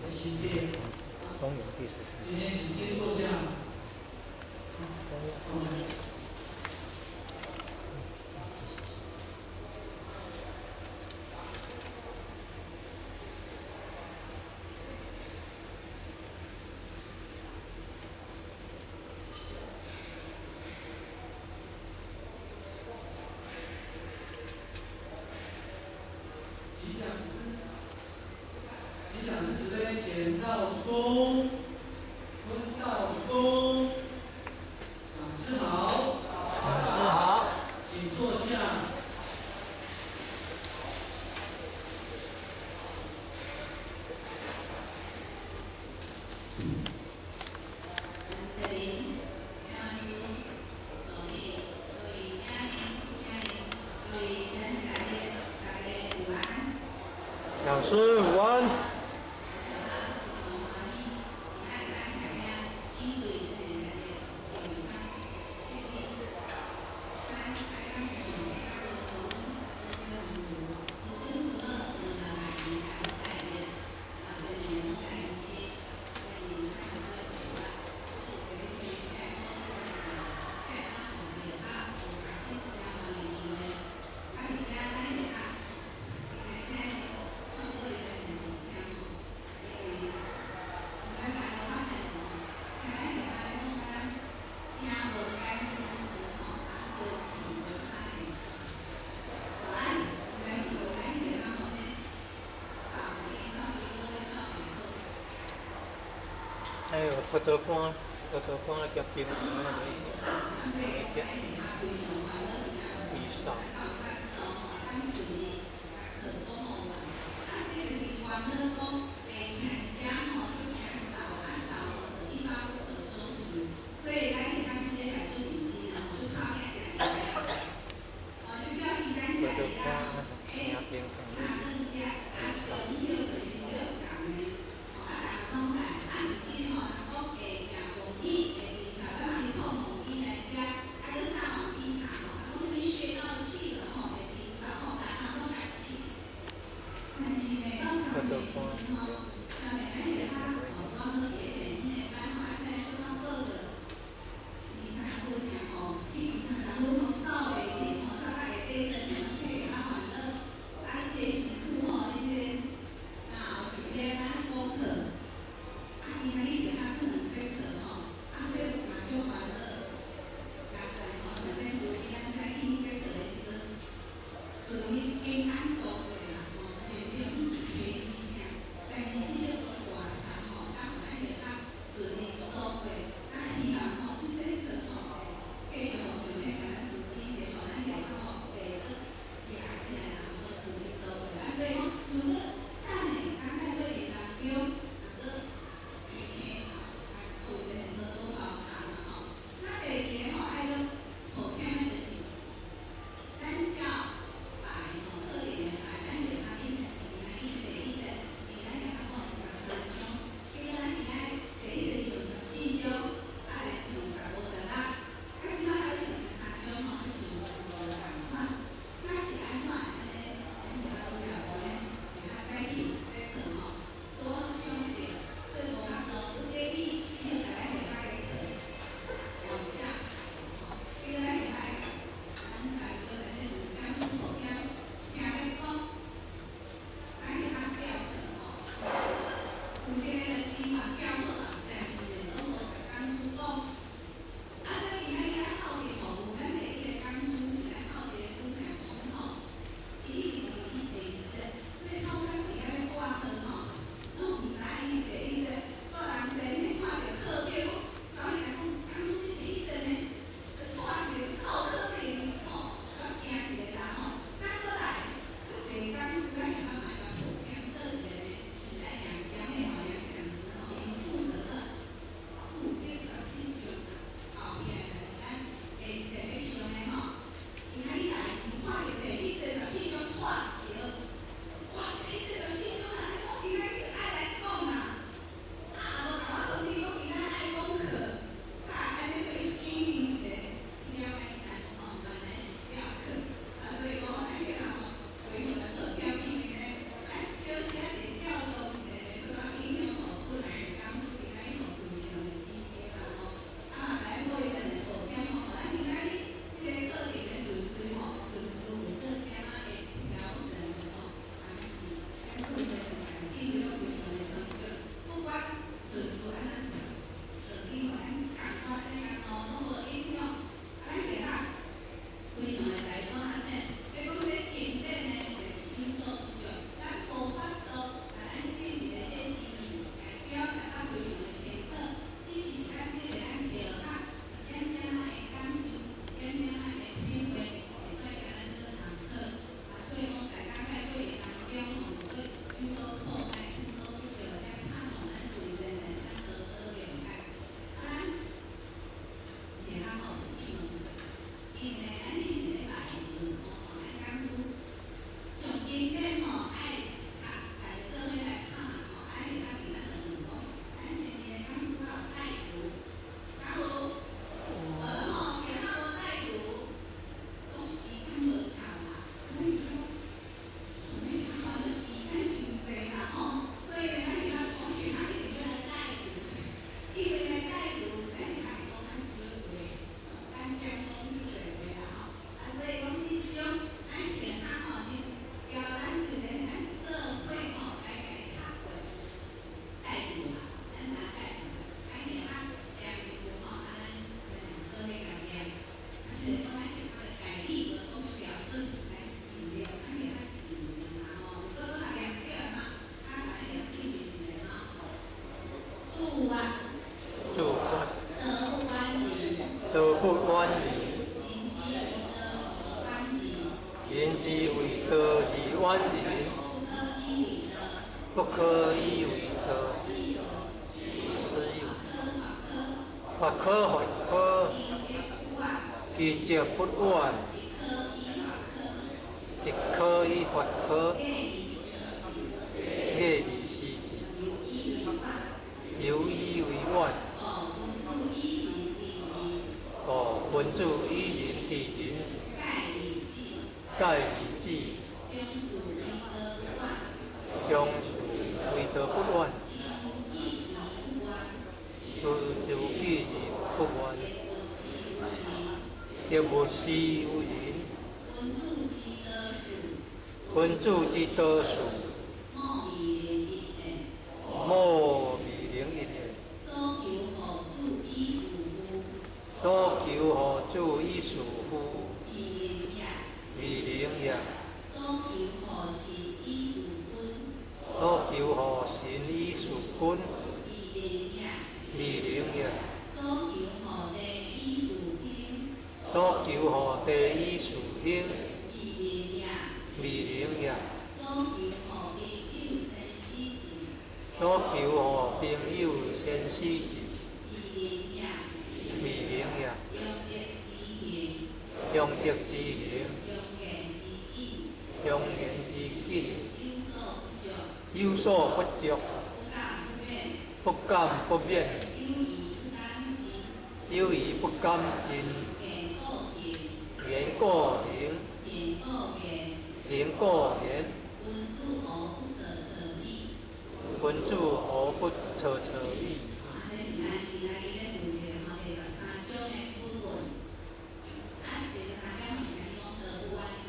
新店。東涌第十三。今天請先坐下。東涌。請講師，請講師慈悲前道諸宮，分道諸宮，講師好。講師好。請坐下。這裡講師、助理、各位主任、副主任、各位全體大家午安。老師午安。啊，非常歡喜，今仔日咱開始以瑞士的用餐，這個咱愛感謝上帝，甲閣賜阮多小恩賜，賜阮賜樂兩個來來帶領，到這裡來帶領這裡開始的陪伴，這有這個這好所在這當學校有學習兩萬的機會，啊，而且咱學校一開始是看過會使很緊張吼，因為毋知大家有發現無吼，聽咱學校咧講敢若聲無干濕濕吼，啊，都氣無啥的，哦，啊，實在是無咱學校吼，這掃地掃地閣會掃袂好。哎呦，骨頭乾，骨頭乾咧夾冰，啊，所以講咱學校非常歡樂，地掃。到較多吼，咱順利甲課講予完。啊，這就是煩惱講，聽遮吼就驚掃，啊掃就一發不可收拾。所以咱學校這禮拜足認真的吼，就拍拼誠厲害。哦，就叫時間食骨頭會乾，啦，聽冰三頓食，啊，中午就是叫共的，吼，啊，逐家攏來，啊，甚至吼，人講會食黃米，會掃到伊放黃米來食，啊，閣掃黃米掃吼，啊，講啥物穴道氣了吼，會直掃吼，逐項攏共試。但是呢，到3月時陣吼，3月咱學校哦，拄好佇咧電影的班吼，啊，來小可報告，23分爾吼，去23分吼掃袂停吼，掃到下底整個攏退較煩惱，啊，這個身軀吼，這個然後是欲按怎補課，啊，今仔日學校可能這課吼，啊，所以嘛小煩惱。佳哉吼，上帝賜予咱早起這課的時陣，順利平安度過啦，吼，雖然提一下，但是這個無大錯吼，當咱學校順利度過，啊，希望吼，這節課吼，會繼續予上帝共咱慈悲者，予咱學校吼袂閣行起來啦，吼順利度過。啊，所以講，如果等下講解過程當中，若閣聽聽吼，啊，各位多多包涵啦吼。那第二个吼，愛閣抱歉的就是，咱教拜吼，賀年的拜，咱學校應該是今仔日第一節，因為咱學校講是13張，結果咱今仔第一節上14張，啊來上15、16，啊，這擺還閣上13張吼，順序無仝款。那是按怎會按呢？咱學校拄則無咧，學校早起有這課吼，拄好上著，所以無法度不得已，只好共咱學校的課往下排吼。結果咱學校咱班哥咱這兩講師抱歉，聽咧講，咱學校調課吼，負責的人伊嘛調好啊，但是呢，攏無共講師講。啊，所以今仔日咱後日服務，咱第一个講師是咱後日的主講師吼，伊一直認為伊是第二節，所以透早佇遐咧掛號吼，攏毋知伊是第一節，個人前面看著課表，走去來講，講師是第一節呢，就錯一個靠可能吼，較驚一個啦吼。咱閣來，較濟講師咱會曉來共抱歉，閣一個呢是咱楊楊美華楊講師吼，伊是負責科以為道，師友，法科法科，其則不遠，一科以法科，過二時節，由以為遠，故君子以仁治人，介二子，終是為道不遠，思就記而不遠，亦勿施於人。君子之道事，莫未能一言。所求何主以事夫？未能也。所求何神以事君？未能也。所求何地以事兄？未能也。所求何朋友先死盡？未能也。庸德之行，庸言之謹，有所不足，不敢不勉，有餘不敢盡，言過行，行過言，君子何不蹉蹉矣？這是咱今仔日欲分這個吼第十三章的本文。啊，第十三章是講道不遠行。